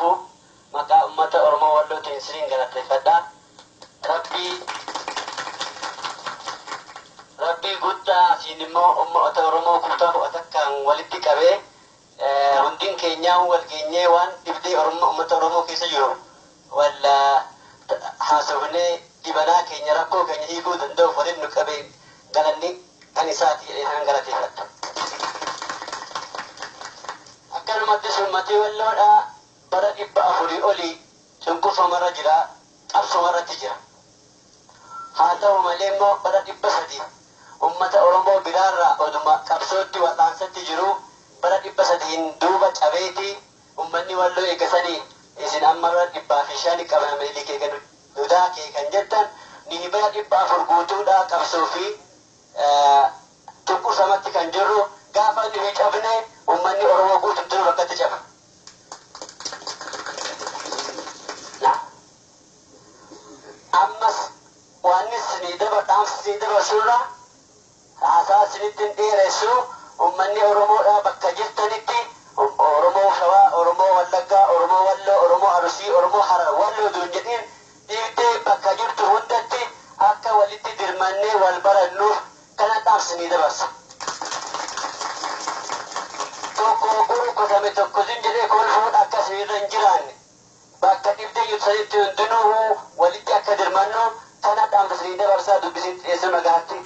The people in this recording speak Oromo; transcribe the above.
Hundumaafuu maqaa uummata Oromoo Wallootiin isiniin galateeffadha. Rabbii guddaa asiin immoo uummata Oromoo kutaa 11n walitti qabee hundin keenyaa wal geenyee waan dhibdee Oromoo uummata Oromoo keessa jiru wal haasofnee dhibanaa keenya rakkoo keenya hiikuu danda'uuf waliin nu qabee galanni kan isaati jedhee kan galateeffadha. Akkanumattis uummatni Walloodhaa bara 400 olii cunqurfamarra jira, qabsomarratti jira. Haa ta'u malee immoo bara 300 uummata Oromoo biraarraa oduma qabsootti wal'aansatti jiru bara 300n duuba cabeeti uummanni Walloo eegasanii isin amma bara 105 qabna Minilik eega nu daakee kan jettan nihi bara 400 guutuudha qabsoo fi cunqursamatti kan jirru gaafa nuyi cabne uummanni Oromoo guutumtuu bakkatti caba. Ammas waan isinii dhaamsi isinii dabarsurra haasaa isinitti hin dheeressu uummanni Oromoodhaa bakka jirtanitti Oromoo Shawaa, Oromoo Wallaggaa, Oromoo Walloo, Oromoo Arusii, Oromoo Harar, Walloo duun jedhiin dhiibdee bakka jirtu hundatti akka walitti dirmannee wal barannuuf kana dhaamsi dabarsa. Tokko gurgurame tokko zin jedhee kolfuun akka isinirra hin jiraanne bakka dhibdee jirtu sanitti hundinuu walitti akka dirmannu kana dhaamsa isinii dabarsaa dubbisiin dhiyeessuu nagaatti.